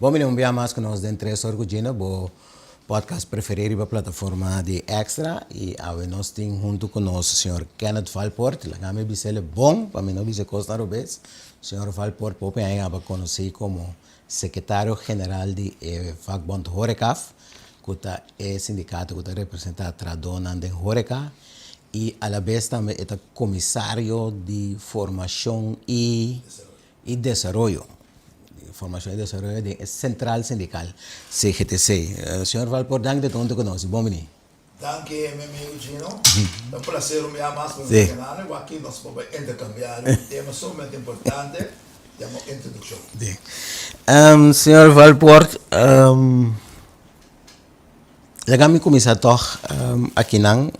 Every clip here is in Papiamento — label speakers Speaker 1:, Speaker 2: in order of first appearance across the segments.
Speaker 1: Bon bini un bia mas ku nos den Tres Or ku Gino, bo podcast preferí riba plataforma di Extra. I awe nos tin huntu ku nos señor Kenneth Valpoort. Laga mi bis'el e bon pa mi no bisa e kosnan robes. Señor Valpoort hopi aña a konosí komo Sekretario General di e vakbond Horecaf, ku ta e sindikato ku ta representá trahadónan den horeca i alabes tambe e ta komisario di formashon i i desaroyo, formashon i desaroyo den e sentral sindikal CGTC. Señor Valpoort, danki di ta huntu ku nos. Bon bini.
Speaker 2: Danki mi amigo Gino. Ta un placer un bia mas pa mi ta kenano y wak nos por bai intercambia riba un tema sumamente importante yama introduccion.
Speaker 1: Señor Valpoort, laga mi cuminsa tog akinan.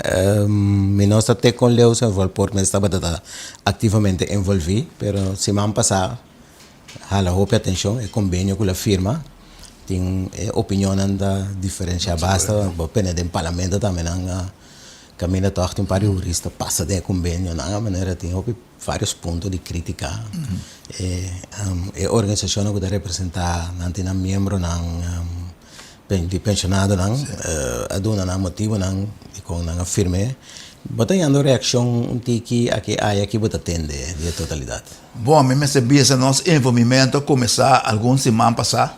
Speaker 1: Mi no sa te con leu señor Valpoort mes tabata ta activamente envolvi, pero siman pasa Hala hopi atencion e convenio cu la firma tin e opinionnan ta diferencia basta bo pene den parlamento tambe nan a caminda toch tin un par di hurista pasa den e convenio nan a manera tin hopi varios punto di critica e e organisacionnan cu ta representa nan tin nan miembronan di pensionadonan a duna nan motibonan dikon nan a firm'é. Bo ta yanda un reakshon un tiki aki aya ki bo ta tende di e totalidat?
Speaker 2: Bon, mi mester bisa nos envolvimentu a kuminsá algun siman pasá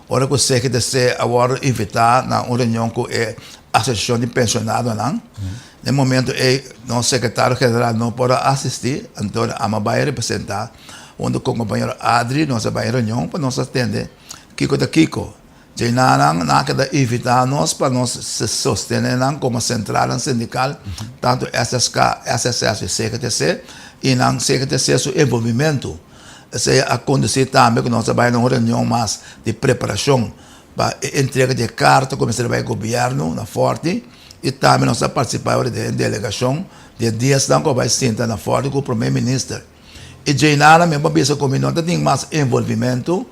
Speaker 2: ora ku CGTC a wòrdu invitá na un reunion ku e asosiashon di pensionadonan. Na e momentu ei nos sekretario general no por a asistí, anto ami a bai representá huntu ku kompañero Adri nos a bai e reunion pa nos a tende kiko ta kiko. Djenanan nan a keda invitá nos pa nos sostené nan komo sentralnan sindikal, tantu SSK, SSS i CGTC, i nan CGTC su envolvimentu. Esei a kondusí tambe ku nos a bai na un reunion mas di preparashon pa e entrega di e karta ku mester bai gobièrnu na Fòrti i tambe nos a partisipá den e delegashon di e diesnan ku a bai sinta na Fòrti ku Promé Minister. E djeinana mi a bisa ku mi no ta tin mas envolvimentu,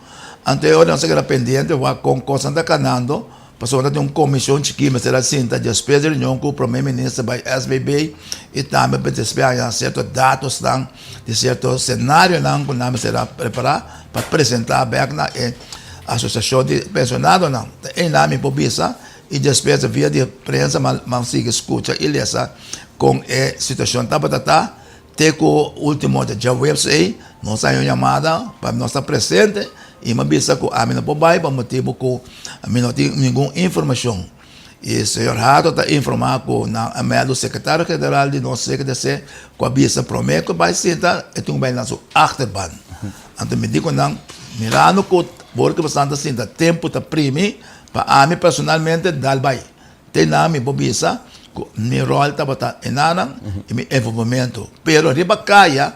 Speaker 2: anto e ora nos a keda pendiente wak kon kosnan ta kanando, pasobra ta tin un komishon chikí mester a sinta despues di reunion ku prome minister bai SBB i tambe pa despues haña sierto datosnan di sierto senarionan ku nan mester a prepará pa presentá bèk na e asosiashon di penshonadonan. Ta einan mi por bisa i despues via di prensa mi a sigui skucha i lesa kon e situashon tabata ta. Te ku ultimo ta djaweps ei, nos a haña un yamada pa nos ta presente i mi a bisa ku ami no por bai pa motibu ku mi no tin ningun informashon. I señor Hato ta informá ku nan a mèldu sekretario general di nos CGTC ku a bisa promé ku e bai sinta e tin ku bai na su achterban. Anto mi di ku nan mirando ku por ku boso ta sinta tempu ta primi pa ami personalmente dal bai. Te na mi por bisa ku mi ròl tabata enanan i mi envolvimentu. Pero riba kaya,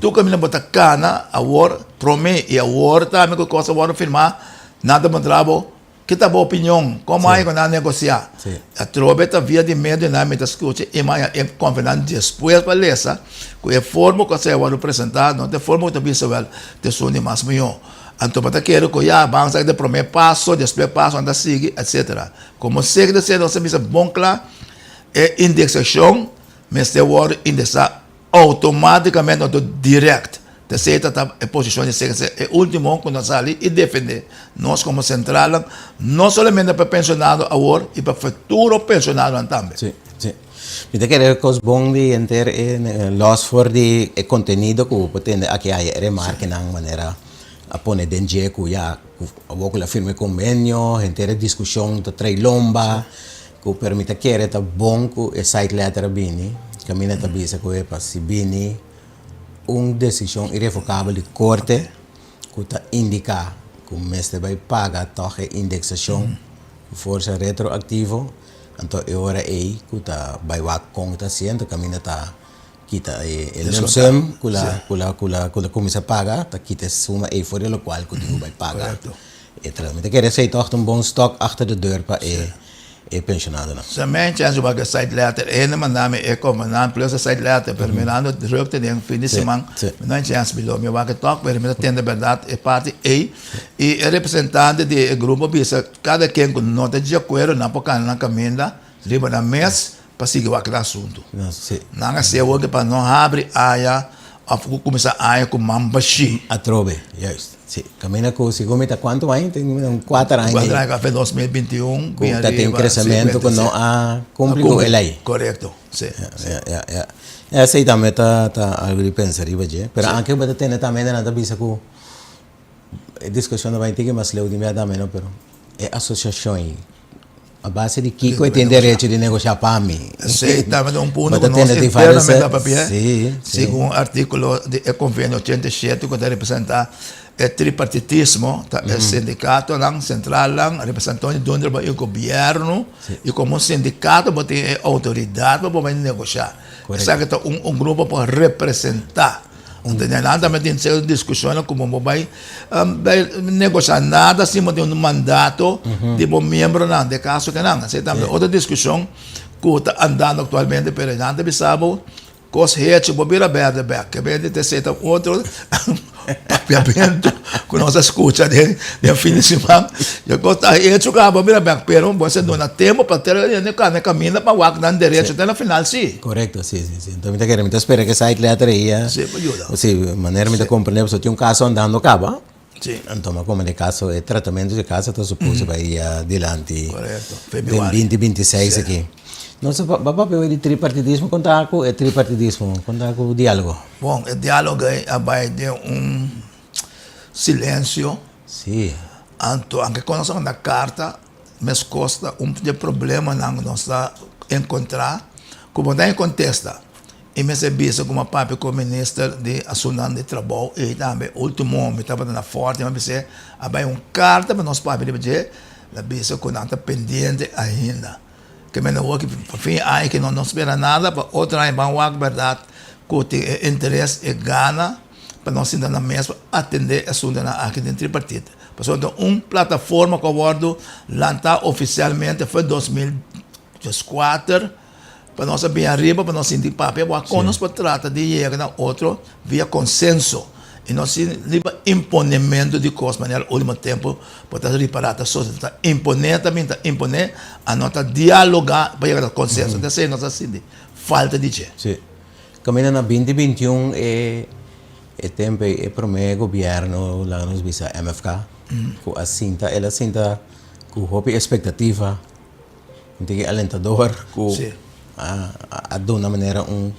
Speaker 2: tur kaminda bo ta kana awor promé i awor tambe ku e kos a wòrdu firmá, nan ta puntra bo, Ki ta bo opinion? Komo hay ku nan negosiá? Atrobe ta via di medionan mi ta skucha i mi a konfirmá despues pa lesa ku e forma ku a wòrdu presentá no ta e forma ku ta bisa wèl ta esun di mas mihó. Anto bo ta kere ku ya ban sa di promé paso, despues paso nan ta sigui, etsetera. Komo sek di sek nos a bisa bon kla, e indeksashon mester wòrdu indeksá outomátikamente anto dirèkt. T'esei ta ta e posishon di sek di sek. E último ku nos sali i defendé nos komo sentralnan, no solamente pa penshonado awor i pa futuro penshonadonan tambe.
Speaker 1: Sí, sí. Mi ta kere kos bon di henter e lòs for di e kontenido ku bo por tende aki aya e remarkenan manera a pone den dje ku ya ku awor ku la firma e konvenio henter e diskushon ta trae lomba ku pero mi ta kere ta bon ku e side letter a bini kaminda ta bisa ku e pa si bini un desishon irevokabel di korte ku ta indiká ku mester bai paga tòg e indeksashon ku forsa retroaktivo anto e ora ei ku ta bai wak kon ta hasiendo kaminda ta Kita e lump sum ku la ku la ku la ku la kuminsá paga ta kita e suma ei for di lokual ku tin ku bai paga e tratamentu. Mi ta kere esei tòg ta un bon stok achter de deur pa e e penshonadonan.
Speaker 2: Sa men chèns ku wak e side letter e hende manda mi e konvenant plus e side letter pero mirando drukte den fin di siman mi no a chèns mi lo mi wak e tòg pero mi ta tende bèrdat e parti ei i e representante di e grupo bisa kada ken ku no ta di akuerdo nan por kana nan kaminda riba nan mes pa sigui wak e asuntu. Nan a sey awor pa no habri aya of ku kuminsá aña ku man bashí.
Speaker 1: Atrobe, juist. Sí, kaminda ku segun mi ta kuantu aña? Tin un kuater aña.
Speaker 2: Kuater aña kafe 2021.
Speaker 1: Ku ta tin kresementu ku no a kumpli ku e lei.
Speaker 2: Korekto, sí.
Speaker 1: Ya, ya, ya. Esei tambe ta ta algu di pensa riba dje. Pero anke bo ta tende tambe nan ta bisa ku e diskushon ta bai tiki mas leu di mi tambe no, pero e asosiashon ei A base di kiko e tin derecho di negoshá pa mi?
Speaker 2: Esei tambe ta un punto ku nos internamente a papia, segun artíkulo di e konvenio 87 ku ta representá e tripartitismo, ta e sindikatonan, sentralnan, representantenan di dònder pa e gobièrnu i komo sindikato bo tin e outoridat pa bo bai negoshá. Esaki ta un grupo pa representá. Anto nan tambe tin sierto diskushonnan ku bo no bai bai negosha nada sin bo tin un mandato di bo miembronan den kaso ke nan. Esei tambe otro diskushon ku ta andando aktualmente pero nan ta bisa bo kos hecho bo bira berde bek. Ke bende ta esei ta otro papiamentu ku nos a skucha den den fin di siman. E kos ta hecho kaba bo bira bek pero bo mester duna tempo pa tur hende kanda kaminda pa wak nan derecho te na final si.
Speaker 1: Korekto, si, si, si. Enton mi ta kere, mi ta spera ku esaki letter ei a.
Speaker 2: Sí, pa yuda.
Speaker 1: Sí, manera mi ta komprendé pasobra tin un kaso andando kaba.
Speaker 2: Sí.
Speaker 1: Anto mi a komprendé e kaso, e tratamentu di e kaso ta suposo bai dilanti.
Speaker 2: Korekto,
Speaker 1: Den
Speaker 2: febrüari.
Speaker 1: binti 26 aki. Nos a ba papia hoy di tripartidismo, kon ta ku e tripartidismo? Kon ta ku diálogo?
Speaker 2: Bon, e diálogo ei a bai den un silensio.
Speaker 1: Sí.
Speaker 2: Anto, anke kon nos a manda karta, Meskos ta un di e problemanan ku nos ta enkontrá ku bo ta haña kontesta. I mester bisa ku mi a papia ku minister di asuntunan di trabou ei tambe ultimo mi tabata na Fòrti mi a bis'é a bai un karta pa nos papia riba dje el a bisa ku nan ta pendiente ainda. Ke mende awor ki pa fin aña ki no spera nada pa otro aña ban wak bèrdat ku tin e interes e gana pa nos sinta na mes pa atendé e asuntunan aki den tripartit. Pasobra ta un plataforma ku a wòrdu lantá ofisialmente for 2004 pa nos a bin ariba pa nos sinti papia wak kon nos por trata di yega na otro via konsenso i no sin riba imponementu di kos manera ultimo tempu bo ta ripará ta sosodé ta imponé ta bin ta imponé a no ta dialogá pa yega na konsenso ta esei nos a sinti falta di dje.
Speaker 1: Sí. Kaminda na 2021 e E tempu ei e promé gobièrnu laga nos bisa MFK ku a sinta el a sinta ku hopi espektativa un tiki alentador ku a a duna manera un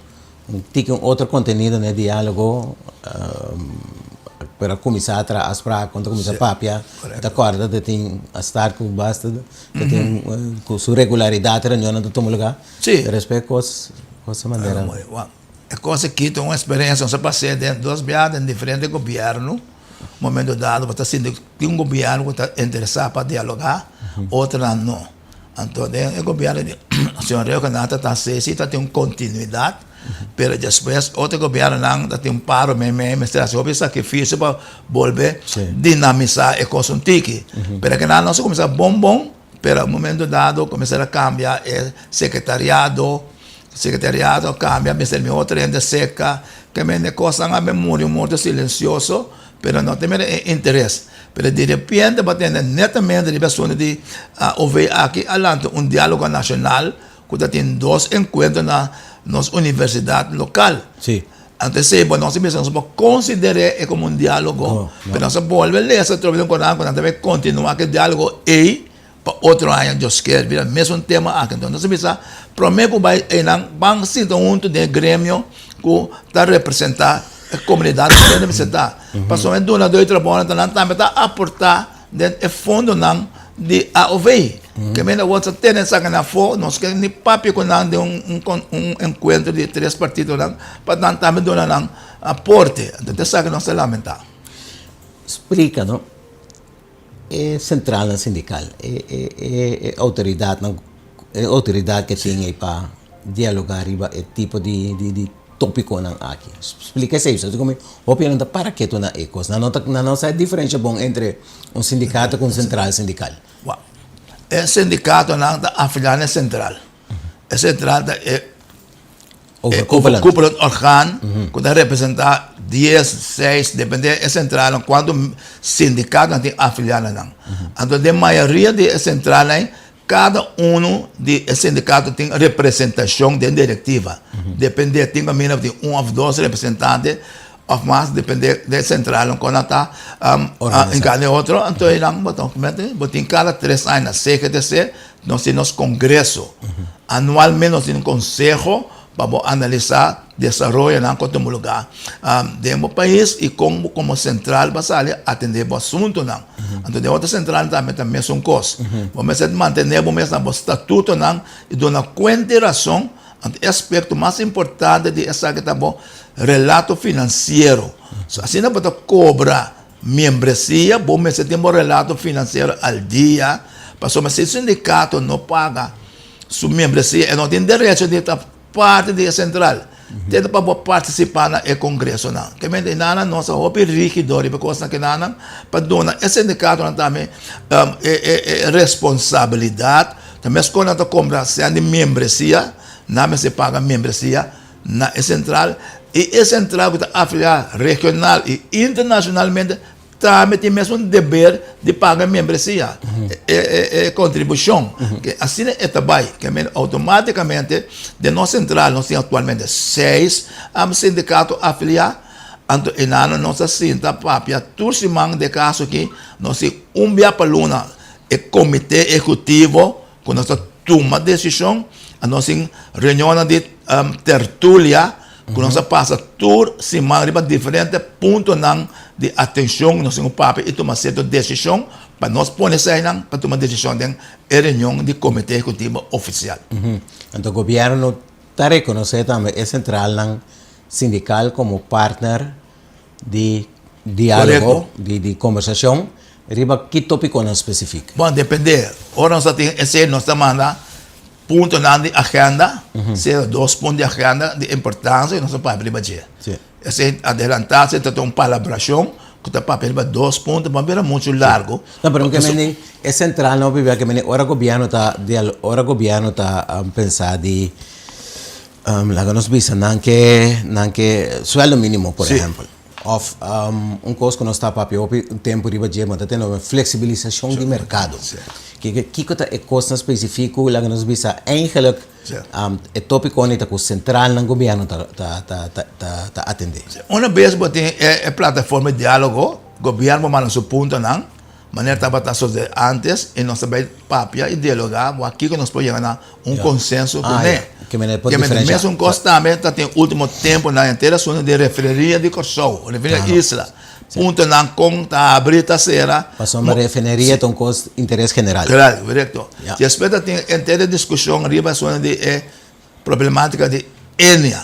Speaker 1: un tiki un otro kontenido na e diálogo pero a kuminsá a traha afsprak kon ta kuminsá papia ta kòrda ta tin a start ku basta ta tin ku su regularidat reunionnan ta tuma lugá pero despues kos kos a manera.
Speaker 2: E kos aki ta un eksperensia, nos a pas'é den dos biaha den diferente gobièrnu, momento dado bo ta sinti tin un gobièrnu ku ta interesá pa dialogá, otronan no. Anto den e gobièrnu di señor Rhuggenaath ta ta hasi si ta tin un kontinuidat, pero despues otro gobièrnunan ta tin un paro meimei, mester hasi hopi sakrifisio pa bolbe dinamisá e kos un tiki. Pero kinan nos a kuminsá bon bon, pero momento dado kuminsá a kambia e sekretariado. Secretariado a cambia, mester mi otro hende seca, ke men e cosnan a muri un morto silencioso, pero no ta mira e interes. Pero di repente bo a tende netamente riba e asunto di OV aki a lanta un dialogo nacional cu ta tin dos encuentro na nos universidad local.
Speaker 1: Sí.
Speaker 2: Anto esey bo nos a bisa nos por considere e como un dialogo, pero nos a bolbe lesa atrobe den Coran cu nan ta bay continua cu e dialogo ey. Pa otro aña Dios kier bira mesun tema aki. Entonces nos a bisa prome ku bai einan ban sinta huntu den e gremio ku ta representa e komunidat ku ta representa. Pasobra e dunadó di trabounan ta nan tambe ta aporta den e fondonan di AOV. Ke mende awor sa tene esaki nan afó nos ke ni papia ku nan den un un enkuentro di e tres partidonan pa nan tambe duna nan aporte. Entonces esaki nos ta lamenta.
Speaker 1: Splika no. E sentralnan sindikal, e e e outoridatnan, e outoridat ke tin ei pa dialogá riba e tipo di di di tópikonan aki. Splika esei, pasobra komo hopi nan ta para ketu na e kos. Nan no ta nan no sa e diferensha bon entre un sindikato ku un sentral sindikal.
Speaker 2: Wak, e sindikatonan ta afiliá na e sentral. E sentral ta e E overkoepelend orgaan ku ta representá dies, seis, depende e sentralnan kuantu sindikatonan tin afiliá na nan. Anto den mayoria di e sentralnan ei kada unu di e sindikato tin representashon den direktiva. Depende tin kaminda ku tin un òf dos representante. òf mas depende den sentralnan kon nan ta hinká den otro anto einan bo ta bo tin kada tres aña na CGTC nos tin nos kongreso anualmente nos tin un konseho pa bo analisá desaroyonan ku a tuma lugá den bo pais i kon bo komo sentral bo a sali atendé bo asuntunan. Anto den otro sentralnan tambe ta mesun kos. Bo mester mantené bo mes na bo statutonan i duna kuenta i rason. Anto e aspekto mas importante di esaki ta bo relato finansiero. So asina bo ta kobra miembresia bo mester tin bo relato finansiero al dia pasobra si sindikato no paga su miembresia e no tin derecho di ta parti di e sentral. Te ta pa bo partisipá na e kongresonan. Ke mente enanan nos ta hopi rígido riba e kosnan kinanan pa duna e sindikatonan tambe e responsabilidat. Ta meskos nan ta kompra sean di miembresia, nan mester paga miembresia na e sentral i e sentral ku ta afiliá regional i internashonalmente Tambe tin mesun deber di paga membresia, e kontribushon. Asina e ta bai. Ke men outomátikamente den nos sentral nos tin aktualmente seis sindikato afiliá, anto e nan nos ta sinta papia tur siman den kaso aki nos tin un bia pa luna e komité ehekutivo ku nos ta tuma desishon, nos tin reunionnan di tertulia ku nos a pasa tur siman riba diferente puntonan di atenshon, nos tin ku papia i tuma sierto desishon pa nos pone eseinan pa tuma desishon den e reunion di komité ehekutivo ofisial.
Speaker 1: Anto gobièrnu ta rekonosé tambe e sentralnan sindikal komo partner di diálogo, di kombersashon riba ki tópikonan spesifik?
Speaker 2: Bon, dependé. Ora nos ta tin esei nos ta manda puntonan di agenda, sea dos punto di agenda di importancia ku nos ta papia riba dje. Esei adelantá esei ta un palabrashon ku ta papia riba dos punto, pa no bira muchu largu.
Speaker 1: No, pero ke meni e sentral no pabia ke meni ora gobièrnu ta ora gobièrnu ta pensa di laga nos bisa nan ke nan ke sueldo minimo por ehèmpel. Òf un kos ku nos ta papia hopi tempu riba dje, bo ta tende hopi fleksibilisashon di merkado. Kiko ta e kosnan spesifiko laga nos bisa eigenlik e topikonan ta ku sentralnan gobièrnu ta atendé?
Speaker 2: Una bes bo tin e plataforma di diálogo, gobièrnu por manda su puntonan, manera tabata sosodé ántes, i nos ta bai papia i dialogá wak kiko nos por yega na un konsenso kuné.
Speaker 1: Ke manera por diferenshá.
Speaker 2: Mesun kos tambe ta tin último tempunan henter asuntu di refineria di Kòrsou, refineria Isla. Puntonan kon ta abri ta sera.
Speaker 1: Pasobra refineria ta un kos interes general.
Speaker 2: General, korekto. Despues ta tin henter e diskushon riba asuntu di e Problematica di Enia.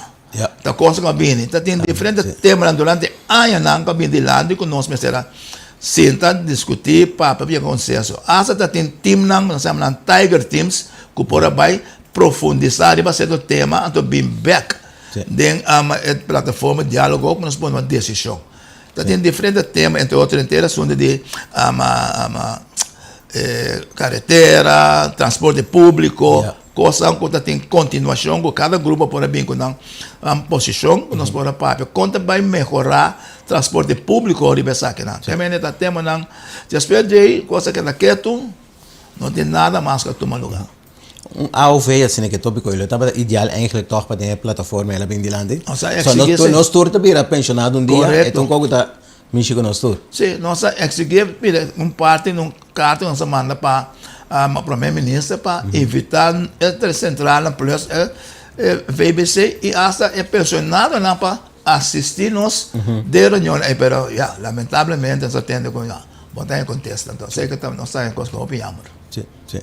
Speaker 2: Ta cosa cu a bini. Ta tin diferente temanan durante añanan cu a bini dilanti cu nos mester a sinta, discuti, papia pa yega consenso. Hasta ta tin teamnan, nos yama nan tiger teams, cu por a bay profundisa riba cierto tema anto bin bek den e plataforma di dialogo cu nos por tuma decision. Ta tin diferente tema, entre otro henter asunto di caretera, transporte publico. Kosnan ku ta tin kontinuashon ku kada grupo por a bin ku nan posishon ku nos por a papia kon ta bai mehorá transporte públiko riba esakinan. Te mende ta temanan despues di ei kos a keda ketu no tin nada mas ku a tuma lugá.
Speaker 1: Un AOV asina ke tópiko ei lo tabata ideal eigentlik tòg pa den e plataforma el a bin dilanti.
Speaker 2: Nos a eksigí esei.
Speaker 1: Nos tur ta bira penshonado un dia e ta un kos ku ta Mishi ku nos tur.
Speaker 2: Sí, nos a eksigí, mira, un parti di un karta nos a manda pa Prome Minister pa invitá e tres sentralnan plus e VBC i asta e pensionadonan pa asistí nos den reunion ei, pero ya, lamentablemente nos a tende ku ya, bo ta haña kontesta. Entonces esei ku nos ta haña kos hopi yammer.
Speaker 1: Sí, sí.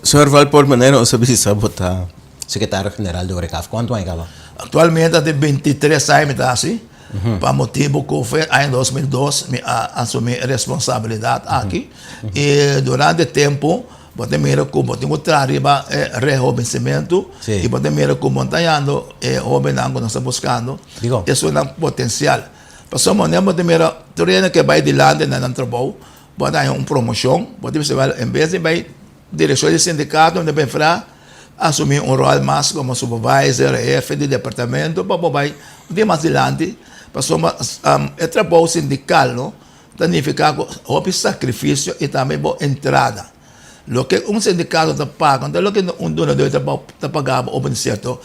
Speaker 1: Señor Valpoort, manera nos a bisa bo ta Sekretario General di Orecaf, kuantu aña kaba?
Speaker 2: Aktualmente ta 23 aña mi ta hasi, pa motibu ku for aña 2002 mi a asumí e responsabilidat aki i durante tempu bo ta mira ku bo tin ku traha riba e rehobensimentu i bo ta mira ku bo ta hañando e hobennan ku nos ta buskando esunnan potensial. Pasobra manera bo ta mira tur hende ke bai dilanti na nan trabou bo ta haña un promoshon, bo ta bisa wèl en bes di bai Direkshon di sindikato mester prefera asumí un ròl mas komo supervisor, hefe di departamento pa por bai un dia mas dilanti pasobra e trabou sindikal no ta nifiká ku hopi sakrifisio i tambe bo entrada. Loke un sindikato ta paga no ta loke un dunadó di trabou ta paga bo open sierto.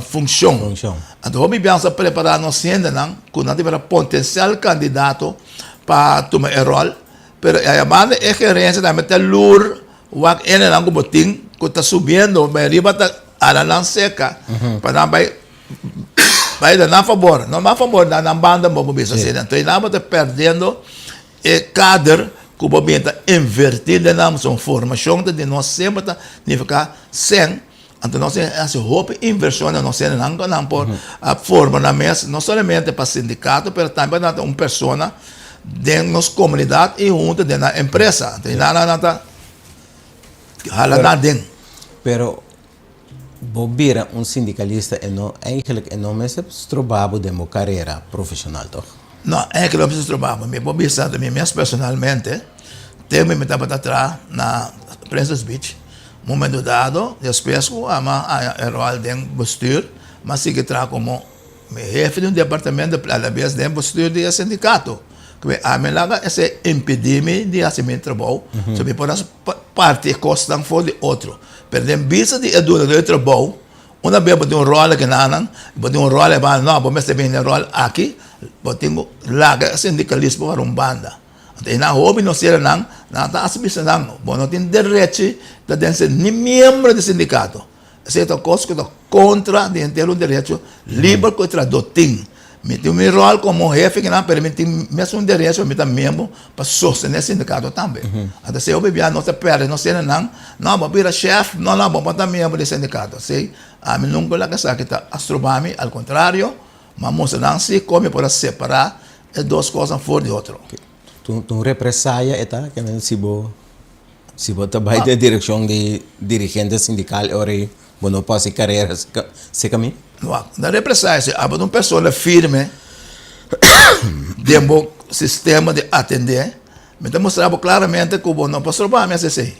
Speaker 2: funshon.
Speaker 1: Funshon.
Speaker 2: Anto hopi bia nos a prepará nos hendenan ku nan tabata potensial kandidato pa tuma e ròl, pero e ayabanda e gerensia tambe ta lur wak hendenan ku bo tin ku ta subiendo bai riba ta hala nan seka pa nan bai bai da nan fabor, no nan fabor na nan banda bo por bisa asina. Anto einan bo ta perdiendo e kader ku bo bin ta invertí den nan, pasobra formashon ta di nos semper ta nifiká sèn. Anto nos a hasi hopi invershon na nos hendenan ku nan por a forma nan mes, no solamente pa sindikato, pero tambe pa nan ta un persona den nos komunidat i huntu den nan empresa. Anto nan nan ta hala nan aden.
Speaker 1: Pero bo bira un sindikalista e no eigenlijk e no mester stroba bo den bo karera profeshonal tòg?
Speaker 2: No, eigenlijk no mester stroba bo. Mi por bisa mi mes personalmente, tempu mi tabata traha na Princess Beach, Momento dado, despues ku ama haña e ròl den bestuur, m'a sigui traha komo hefe di un departamento a la bes den bestuur di e sindikato. Ku ami laga esei impedí mi di hasi mi trabou, so mi por a parti e kosnan for di otro. Pero den bista di e dunadó di trabou, una bes bo tin un ròl aki nan, bo tin un ròl eba, no, bo mester bini den e ròl aki, bo tin ku laga e sindikalismo para un banda. Anto e nan hopi no sera nan, nan ta hasi bisa nan, bo no tin derechi ta den ser ni miembro di sindikato. Esei ta kos ku ta kontra di henter un derecho liber ku e trahadó tin. Mi tin mi ròl komo hefe kinan, pero mi tin mesun derecho, mi ta miembro pa sostené sindikato tambe. Anto esei hopi bia nos ta pèrdè, nos sera nan, no bo bira shèf, no no bo no ta miembro di sindikato. Esei ami nunka laga esaki ta stroba mi, al kontrario, mi a mustra nan si kon mi por a separá E dos kosnan for di otro.
Speaker 1: Ta un represaya e ta ke si bo si bo ta bai den direkshon di dirigente sindikal e ora ei bo no por hasi karera seka mi?
Speaker 2: Wak, na represaya si abo ta un persona firme den bo sistema di atendé, mi ta mustra bo klaramente ku bo no por stroba mi hasi esei.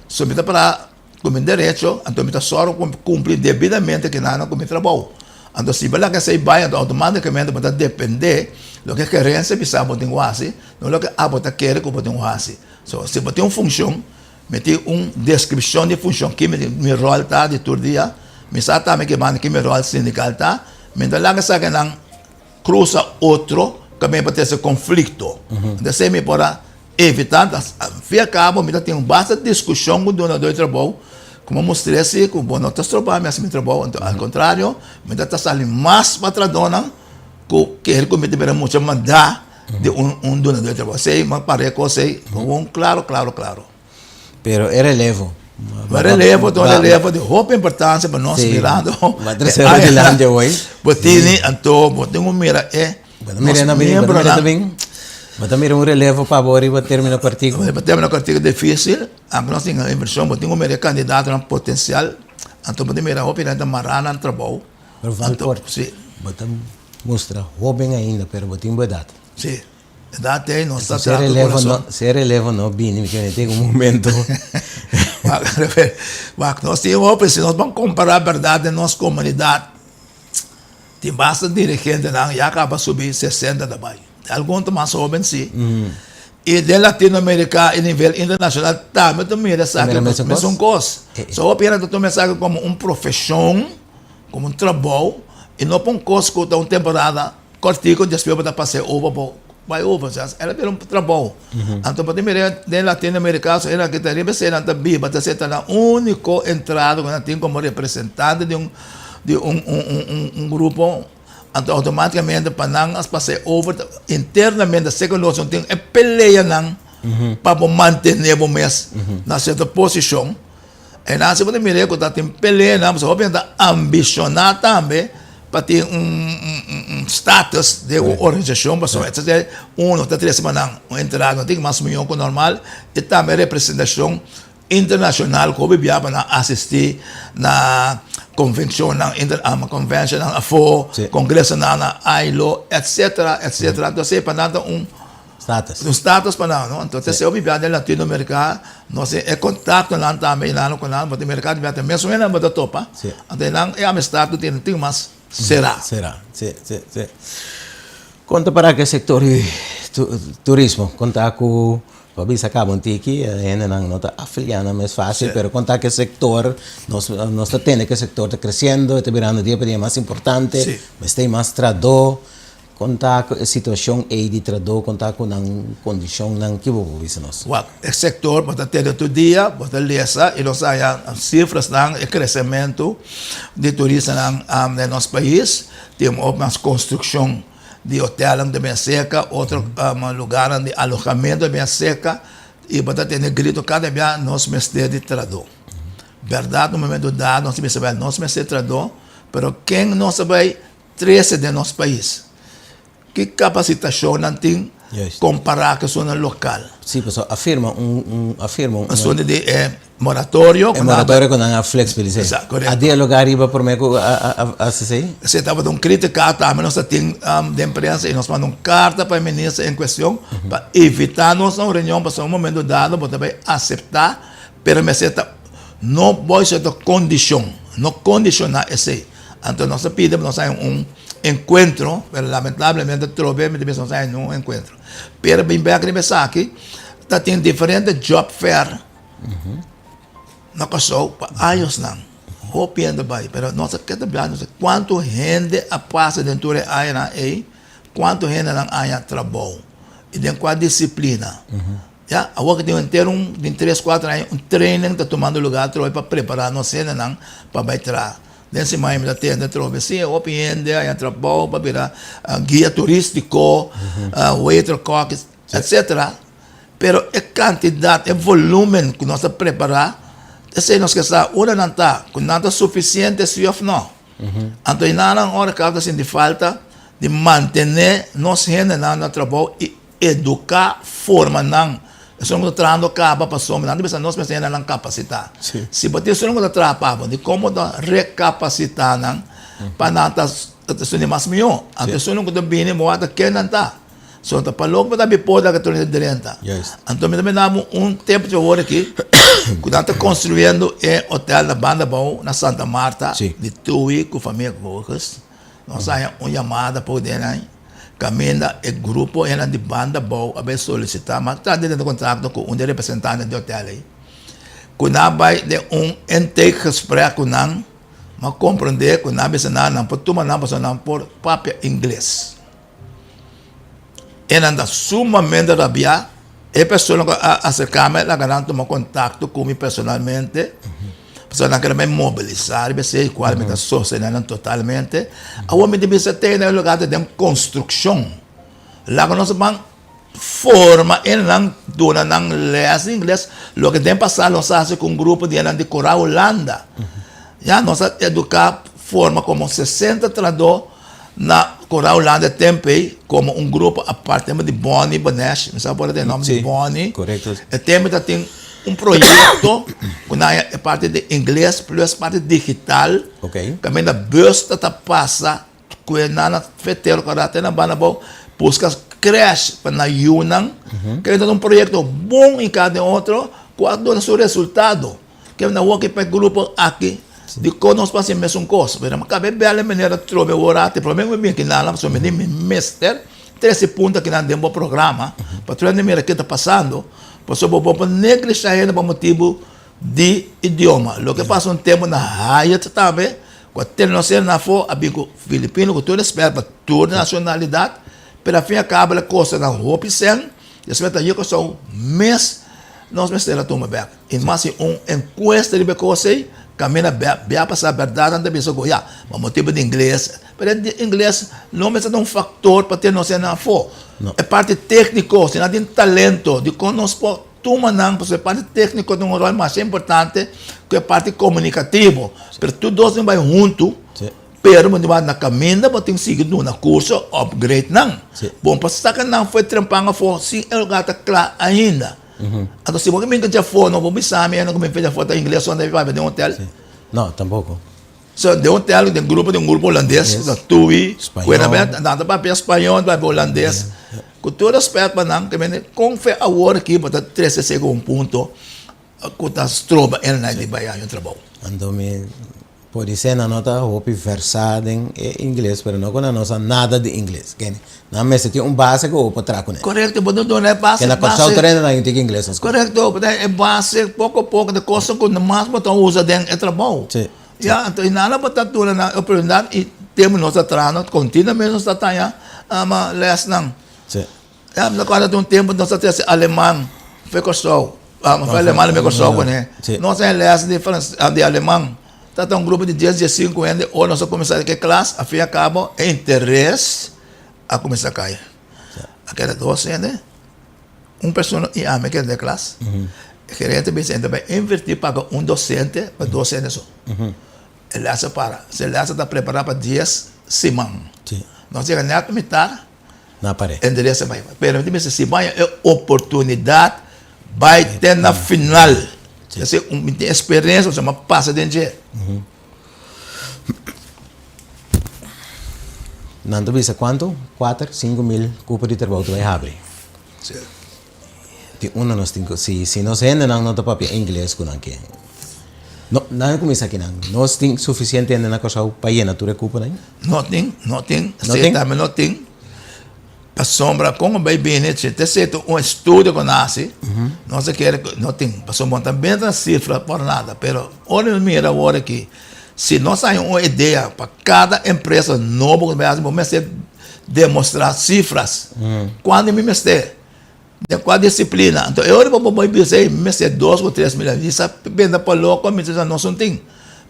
Speaker 2: So mi ta para Ku mi derecho, anto mi ta sòru ku mi kumpli debidamente kinan ku mi trabou. Anto si bo laga esei bai, anto outomátikamente bo ta dependé loke gerensia bisa bo tin ku hasi, no loke abo ta kere ku bo tin ku hasi. So, si bo tin un funshon, mi tin un deskripshon di funshon, ki mi ròl ta di tur dia, mi sa tambe ki banda ki mi ròl sindikal ta, mi no ta laga esakinan krusa otro kaminda pa trese konflikto. Anto esei mi por a Evitá ta fin a kabo mi ta tin un basta diskushon ku dunadó di trabou ku mi a mustr'é si ku bo no ta stroba mi hasi mi trabou anto al kontrario mi ta ta sali mas pa trahadónan ku kere ku mi ta bira mucha mandá di un un dunadó di trabou esei mi a para e kos ei gewoon klaro klaro klaro.
Speaker 1: Pero e relevo.
Speaker 2: E relevo ta un relevo di hopi importansia pa nos mirando
Speaker 1: e añanan
Speaker 2: bo tini anto bo tin ku mira e
Speaker 1: Bo ta mira na bin, bo ta mira ta bin. Bo ta mira un relevo pa bo riba termino kortiku.
Speaker 2: Riba termino kortiku difisil, aunke nos tin invershon, bo tin ku mira e kandidatonan potensial, anto bo ta mira hopi nan ta mará nan trabou.
Speaker 1: Pero Valkort, bo ta mustra hoben ainda, pero bo tin bo edat.
Speaker 2: Si, edat ei nos ta traha ku kurason.
Speaker 1: Si e relevo no bini, mi kende tin un momento.
Speaker 2: Wak, nos tin hopi, si nos ban kompará bèrdat den nos komunidat, Tin basta dirigentenan ya kaba subi sesenta ta bai. Algun ta mas hoben si. I den Latinoamerika i nivel internashonal tambe ta mira esaki mesun kos. So hopi hende ta tuma esaki komo un profeshon, komo un trabou i no pa un kos ku ta un temporada kòrtiku despues bo ta pas'é over bo bai over. El a bira un trabou. Anto bo ta mira den Latinoamerika so hende aki ta riba esei nan ta biba ta esei ta nan úniko entrada ku nan tin komo representante di un di un un grupo anto automáticamente pa nan a pas'é over internamente seko nos no tin e peleanan pa bo mantené bo mes na sierto posishon. E nan si bo ta mira ku ta tin peleanan pasobra hopi nan ta ambishoná tambe pa tin un status den un organisashon pasobra e ta ser uno ta trese pa nan un entrada no tin mas mihó ku normal i tambe representashon internashonal ku hopi bia pa nan asistí na konvenshonnan conventionnan afó kongresonan na ILO etsetera etsetera entonces pa nan ta un
Speaker 1: Status.
Speaker 2: Un status pa nan, no? Entonces, si hopi bia den Latinoamerika, nos tin e kontaktonan tambe i nan ku nan, bo tin merka di bia ta mesun hende bo ta topa.
Speaker 1: Si.
Speaker 2: Anto nan e amistad ku tin tin mas será.
Speaker 1: Será, si, si, si. Kon ta para ku e sektor di turismo? Kon ta ku. Pa bisa kaba un tiki, e hendenan no ta afiliá nan mes fásil, pero kon ta ku e sektor, nos nos ta tende ku e sektor ta kresiendo, e ta birando dia pa dia mas importante, mester tin mas tradó. Kon ta ku e situashon ei di tradó, kon ta ku nan kondishonnan, ki bo por bisa nos?
Speaker 2: Wak, e sektor bo ta tende tur dia, bo ta lesa i nos haña sifrasnan, e kresementu di turistanan den nos pais, tin mas konstrukshon di hotelnan ta bin aserka, otro lugarnan di alohamentu ta bin aserka i bo ta tende grito kada bia nos mester di trahadó. Bèrdat un momento dado nos ta bisa bèl nos mester trahadó pero ken nos ta bai trese den nos pais? Ki kapasitashon nan tin kompará ku esunnan lokal?
Speaker 1: Sí, pasobra a firma un, un, a firma un.
Speaker 2: Asuntu di e moratorio.
Speaker 1: E moratorio ku nan a flexibilisá.
Speaker 2: Sa, korekto.
Speaker 1: A dialogá riba promé ku a a hasi esei?
Speaker 2: Esei tabata un krítika tambe nos a tin den prensa i nos manda un karta pa e minister en kuestion pa evitá nos na un reunion pasobra un momento dado bo ta bai aseptá pero mester ta no bou sierto kondishon, no kondishoná esei. Anto nos a pidi pa nos haña un enkuentro, pero lamentablemente trobe mi ta bisa nos haña niun enkuentro. Pero bin bek riba esaki, ta tin diferente job fair na Kòrsou pa añosnan. Hopi hende bai, pero nos a keda bia nos kuantu hende a pasa den tur e añanan ei, kuantu hendenan haña trabou i den kua disiplina. Ya, awor ku tin henter un, tin tres, kuater aña, un training ta tumando lugar atrobe pa prepará nos hendenan pa bai traha. Den siman mi ta tende atrobe, si, hopi hende haña trabou pa bira guia turístiko, waiter, kòk, etsetera. Pero e kantidat, e volúmen ku nos ta prepará, esei nos ke sa ora nan ta, ku nan ta sufisiente si òf nò. Anto e nannan ora kaba ta sinti falta di mantené nos hendenan na trabou i Eduká, forma nan. Esun ku ta trahando kaba pasobra nan ta bisa nos mester hende nan kapasitá. Si bo tin esun ku ta traha pa bo, di kon bo ta rekapasitá nan pa nan ta esun di mas mihó. Anto esun ku ta bini bo wak ta ken nan ta. So ta pa loke bo ta bipoda ku tur hende drenta. Anto mi ta mira bo un tempu di awor aki ku nan ta konstruyendo e hotel na banda abou na Santa Marta di Tui ku famia Voges. Nos haña un yamada por den nan. Kaminda e grupo enan di banda bou a bai solisitá, ma ta den kontakto ku un di e representantenan di hotel ei, ku nan a bai den un intakegesprek ku nan, m'a komprendé ku nan a bisa nan, nan por tuma nan pasobra nan por papia ingles. Enan ta sumamente rabiá, e persona ku a aserká mi a laga nan tuma kontakto ku mi personalmente. Pasobra nan kere bai mobilisá riba esei, kual mi ta sostené nan totalmente. Awor mi ta bisa te na e lugar ta den konstrukshon. Laga nos ban forma e nan, duna nan lès di ingles, loke den pasado nos a hasi ku un grupo di nan di Kora Hulanda. Ya, nos a eduká, forma komo sesenta trahadó na Kora Hulanda e tempu ei, komo un grupo apart, tempu di Bonnie Bonesh, mi sa por a tin e nòmber di Bonnie. E tempu ta tin. Un proyekto ku nan e parti di ingles plus parti digital. Kaminda bus ta ta pasa ku e nan a fetero ku a te na banda abou buska krèsh pa nan yunan. Kende ta un proyekto bon i kada den otro ku a duna su resultado. Kende nan wòrdu pa e grupo aki dikon nos por hasi e mesun kos. Pero mi kaba e bèl e manera trobe wor ati promé ku mi bin kinan pasobra mi di mi mester trese punto akinan den bo programa pa tur hende mira ke ta pasando. Pasobra bo por neglishá hende pa motibu di idioma. Loke pasa un tempu na Hyatt tambe, ku a tene nos hende afó, a bin ku filipino, ku tur respèt pa tur nashonalidat, pero al fin i al kabo el a kosta nan hopi sèn, despues ta Kòrsou mes nos mester a tuma bèk. I mas si un enkuesta riba e kos ei, kaminda bia pasá bèrdat nan ta bisa ku ya, pa motibu di ingles, Pero e ingles no mester ta un factor pa tene nos hende afo. E parti tecnico, si nan tin talento, dicon nos por tuma nan, pasobra e parti tecnico tin un rol masha importante cu e parti comunicativo. Pero tur dos tin bay hunto, pero bo tin bay na caminda bo tin sigui duna curso, upgrade nan. Bon pa saca nan for e trempan afo sin e lugar ta cla ainda. Anto si bo ke bin dje afo no bo bisa mi cu mi dje afo ta ingles so nan ta papia den hotel.
Speaker 1: No, tampoco.
Speaker 2: So den hotel den grupo den un grupo holandes ku ta tui ku nan nan ta papia spañol papia holandes ku tur respet pa nan ke mende kon fe awor aki bo ta trese esei ku un punto ku ta stroba e nan di bai haña un trabou.
Speaker 1: Anto mi Podisé nan no ta hopi versá den e ingles, pero no ku nan no sa nada di ingles. Kende? Nan mester tin un base ku bo por traha kuné.
Speaker 2: Korekto, bo ta duna e base.
Speaker 1: Ke na Kòrsou tur hende nan tin ingles na skol.
Speaker 2: Korekto, bo ta e base poko poko di kosnan ku mas bo ta usa den e trabou.
Speaker 1: Sí.
Speaker 2: Ya, anto i nan bo ta duna nan e oportunidat i tempu nos ta trahando kontinuamente nos ta taña lèsnan.
Speaker 1: Sí.
Speaker 2: Ya, mi ta kòrda tin un tempu nos ta trese aleman for Kòrsou, for Alemania bin Kòrsou kuné. Nos a lès di frans, di aleman. Tabata un grupo di dies, diesinku hende. Ora nos a kuminsá ke klas, a fin a kabo e interes a kuminsá kai. A keda dos hende, un persona i ami a keda den e klas. E gerente a bisa, e ta bai invertí paga un dosente pa dos hende so. E lès a para. E lès a ta prepará pa dies siman. Nos yega nèt mitar.
Speaker 1: Na pared.
Speaker 2: Enderesa bai. Pero mi ta bisa si bai e oportunidad bai te na final. Esei un mi tin experiencia pasobra mi a pasa den dje.
Speaker 1: Nan ta bisa cuanto? Cuater, 5000 cupo di trabou ta bai habri.
Speaker 2: Si.
Speaker 1: Di unda nos tin cu si si nos hendenan no ta papia ingles cu nan ke. No, nan a cuminsa akinan. Nos tin suficiente hende na Curaçao pa yena tur e cuponan?
Speaker 2: No tin, no tin.
Speaker 1: No tin?
Speaker 2: Tambe no tin. Pasobra con a bay bini, si ta esei ta un estudio cu nan haci, nos ta kere cu no tin. Pasobra bo ta benta na cifra por nada, pero ora mi mira awor aki, si nos haña un idea pa cada empresa nobo cu ta bay haci, bo mester demostra cifras. Cuanto mi mester? Den kua disiplina? Anto e ora bo por bisa, ey, mi mester dos ku tres mil. Mi sa benta pa loko, mi ta bisa nos un tin.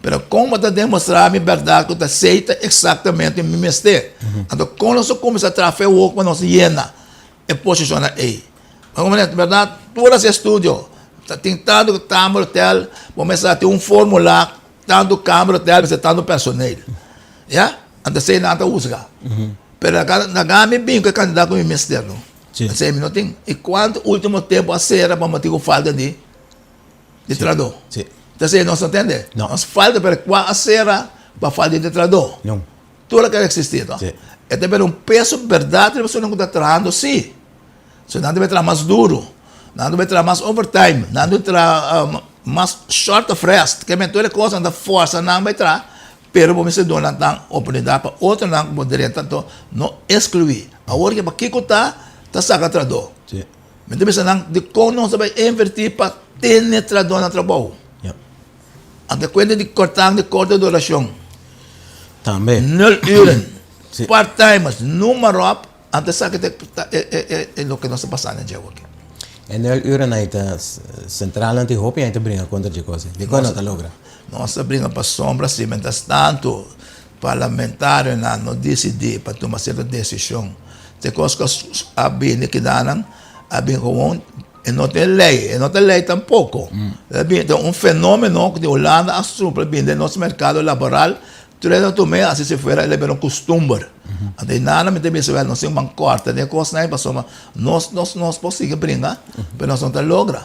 Speaker 2: Pero kon bo ta demostrá mi bèrdat ku ta esei ta eksaktamente mi mester? Anto kon nos a kuminsá traha fe wok pa nos yena e posishonnan ei? Bo komprende? Bèrdat, tur hasi estudio. Ta tin tantu kamer hotel, bo mester a tin un fórmula, tantu kamer hotel mester tantu personel. Ya? Anto esei nan ta husga. Pero laga mi bin ku e kantidat ku mi mester no.
Speaker 1: Sí.
Speaker 2: Esei mi no tin. I kuantu ultimo tempu a sera pa motibu falta di di trahadó?
Speaker 1: Sí.
Speaker 2: Entonces nos no tende.
Speaker 1: No.
Speaker 2: Nos falta, pero kua a sera pa falta di trahadó?
Speaker 1: No.
Speaker 2: Tur loke a eksistí, no?
Speaker 1: Sí.
Speaker 2: E ta bira un peso bèrdat riba esunnan ku ta trahando, sí. So nan debe traha mas duru, nan debe traha mas overtime, nan debe traha mas short of rest. Ke men tur e kosnan ta forsa nan bai traha. Pero bo mester duna nan oportunidat pa otronan ku bo drenta, anto no eskluí. Awor ke pakiko ta ta saka trahadó?
Speaker 1: Sí.
Speaker 2: Mi ta bisa nan dikon nos ta bai invertí pa tene trahadó na trabou?
Speaker 1: Ja.
Speaker 2: Anto kuenta di kortang di korte durashon.
Speaker 1: Tambe.
Speaker 2: Nul uren.
Speaker 1: Sí.
Speaker 2: Part-timers, noem maar op. Anto esaki ta ta e e e loke nos ta pasando dje awor.
Speaker 1: E nul uren ei ta sentralnan tin hopi ei ta bringa kontra dje kos ei. Dikon no ta logra?
Speaker 2: Nos ta bringa pasobra si mientras tanto parlamentarionan no disidí pa tuma sierto desishon te kos ku a bini kidanan a bin gewoon e no ta e lei, e no ta lei tampoko. E bin ta un fenomeno ku di Hulanda a supla bini den nos merkado laboral Tur e tum'é asi si fuera el a bira un kustumber. Anto e nana mi ta bisa wèl nos tin ban kòrta den e kosnan ei pasobra nos nos nos por sigui bringa pero nos no ta logra.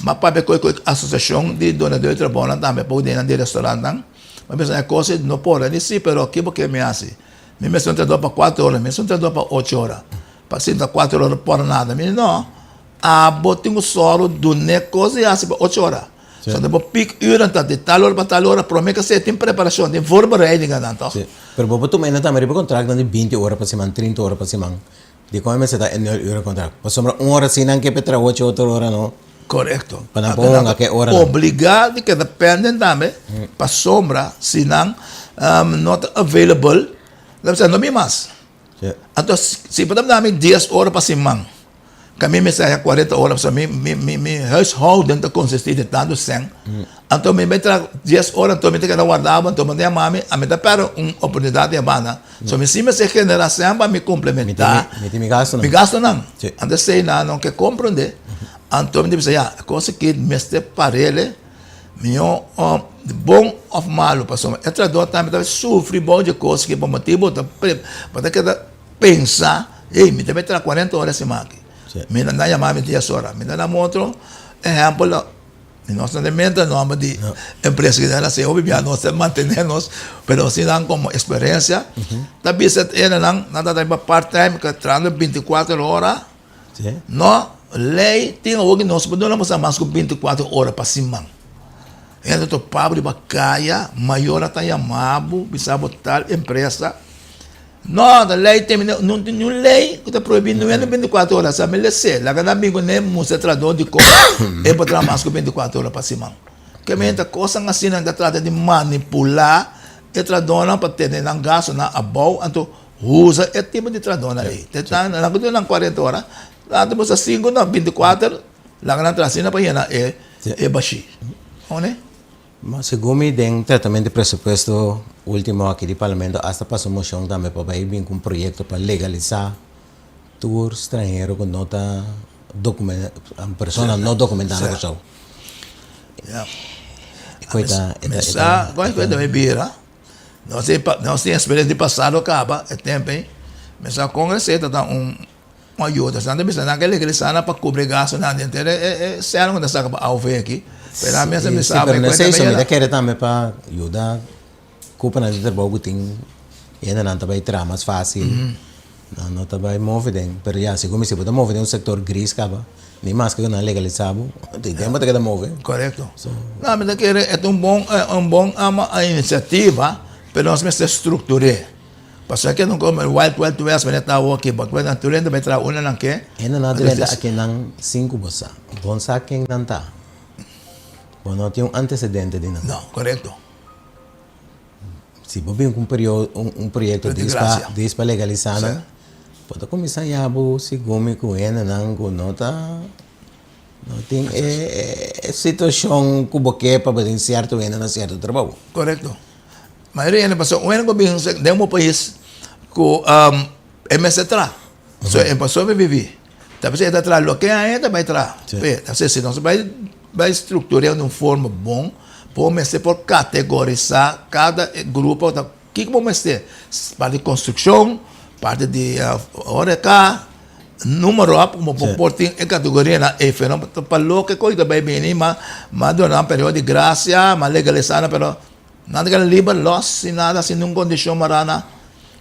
Speaker 2: M'a papia ku e asosiashon di donadó di trabounan tambe pa udenan di restorantnan. M'a bisa e kos ei no por. E di si pero ki bo ke mi hasi? Mi mester un trabadó pa kuater ora, mi mester un trabadó pa ocho ora. Pa sinta kuater ora por nada. Mi di no, abo tin ku sòru dun'é kos di hasi pa ocho ora.
Speaker 1: Sí.
Speaker 2: So bo piek uren ta di tal ora pa tal ora, prome ke se tin preparashon, tin voorbereidingennan toch?
Speaker 1: Sí. Pero bo por tuma ena tambe riba kontraktnan di binti ora pa siman, trinta ora pa siman. Dikon e mester ta e nul uren kontrakt? Pasobra un ora si nan ke pe traha ocho otro ora no.
Speaker 2: Korekto.
Speaker 1: Pa nan por hunga ke oranan.
Speaker 2: Obligá di keda pending tambe, pasobra si nan no ta available, nan bisa no bin mas.
Speaker 1: Sí.
Speaker 2: Anto si bo ta dami dies ora pa siman, Ka mi mester haña kuarenta ora pasobra mi mi mi mi huishouden ta konsistí di tantu sèn. Anto mi bai traha dies ora anto mi ta keda warda bo anto bo ta yama mi, ami ta pèrdè un oportunidat di e banda. So mi si mester generá sèn pa mi komplementá
Speaker 1: Mi tin mi gastunan.
Speaker 2: mi gastunan.
Speaker 1: Sí.
Speaker 2: Anto esei nan no ke komprondé. Anto mi ta bisa ya, e kos aki mester parele mihó bon òf malu pasobra e trahadó tambe ta sufri bou di e kos aki pa motibu bo ta bo ta keda Pensa, ey, mi ta bai traha cuarenta ora e siman aki. Mi nan yama mi dies ora. Mi ta dam otro ehempel, y nos no ta menta nomber di empresa ki nan a haci, hopi bia nos ta mantene nos, pero si nan como experiencia, ta bisa e hendenan, nan ta traha part time, trahando binticuater ora, no, ley tin awor ki nos por duna boso mas cu binticuater ora pa siman. Hende ta topa bo riba kaya, mayornan ta yama bo, bisa bo tal empresa. No, ta lei tin, no tin niun lei ku ta prohibí niun hende bintikuater ora. Sa mi les'é, laga nan bin kuné mustra trahadó di kon e por traha mas ku bintikuater ora pa siman. Ke men ta kosnan asina nan ta trata di manipulá e trahadónan pa tene nan gastunan abou, anto usa e tipo di trahadónan ei. Te nan nan ku duna nan kuarenta ora, nan ta buska sinku na bintikuater, laga nan traha asina pa yena e e bashí. One?
Speaker 1: Ma segun mi den tratament di presupuesto ultimo aki di parlamento asta pasa un mocion tambe pa bay bin cu un proyecto pa legalisa tur stranhero cu no ta persona no documenta na Corsou. E cu e ta e ta.
Speaker 2: Cu e ta bay bira? Nos tin experiencia di pasado caba e tempo ey. Mi sa con esey ta ta un. Un ayuda. Nan ta bisa nan ke legalisá nan pa kubri gastunan di henter e sèn ku ta saka pa AOV aki. Pero nan mester
Speaker 1: bisa
Speaker 2: Sí,
Speaker 1: pero no es eso. Mi ta kere tambe pa yuda kupanan di trabou ku tin hendenan ta bai traha mas fásil. Nan no ta bai move den. Pero ya, segun mi si bo ta move den un sektor gris kaba, ni maske ku nan legalisá bo, tin tempu bo ta keda move.
Speaker 2: Korekto. No, mi ta kere e ta un bon un bon inisiativa, pero nos mester struktur'é. Pasobra ke no kome wild wild west manera ta awor aki but nan tur hende bai traha unda nan ke.
Speaker 1: Hende nan drenta aki nan sin ku bo sa. Bo no sa ken nan ta. Bo no tin un antecedente di nan.
Speaker 2: No, korekto.
Speaker 1: Si bo bin ku un periodo un proyekto dis pa dis pa legalisa nan, bo ta kuminsá ya bo segun mi ku hendenan ku no ta no tin e situashon ku bo ke pa bo tin sierto hende na sierto trabou.
Speaker 2: Korekto. Mayoria hende pasobra un hende ku bin den bo pais ku e mester traha. So e por sobrevivi. Ta p'esei e ta traha loke aña e ta bai traha. P'e ta si nos bai bai struktur'é di un forma bon bo mester por kategorisá kada grupo ta kiko bo mester parti di konstrukshon, parti di horeca, numero ap ku bo por tin e kategorianan ei pero pa loke ku ta bai bini ma ma duna nan periodo di grasia ma legalisá nan pero Nan ta keda liber, lòs, sin nada, sin ningun kondishon mará na.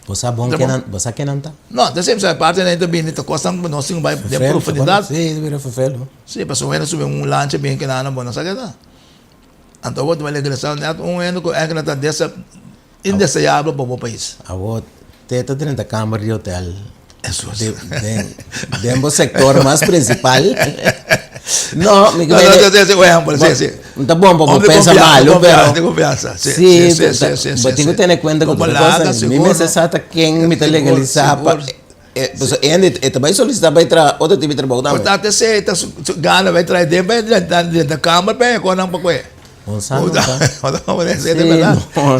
Speaker 1: Bo sa bon ken bo sa ken nan ta?
Speaker 2: No, ta siempre sa e parti nan ta bini ta kosnan ku nos tin ku bai den profundidat.
Speaker 1: Sí, ta bira ferfelu.
Speaker 2: Sí, pasobra un hende subi un lancha bin kinan bo no sa ke ta. Anto bo ta bai legalisá nèt un hende ku èkna ta desa indeseabel pa bo pais.
Speaker 1: Awor te ta drenta kamber di hotel. Den bo sektor mas prinsipal. No, mi
Speaker 2: No, no, sí, sí, un ehempel, sí, sí.
Speaker 1: No ta bon pa bo pensa malu, pero.
Speaker 2: De konfiansa, sí, sí, sí, sí, sí,
Speaker 1: Bo tin ku tene kuenta ku tur cosa. Mi mester sa ta ken mi ta legalisá pa. Pasobra hende e ta bai solisitá bai traha otro tipo di trabou tambe.
Speaker 2: Por tanto esei ta su gana bai traha den bai drenta kamber pa e konan pa koe.
Speaker 1: Bon sa no ta. Sí, no.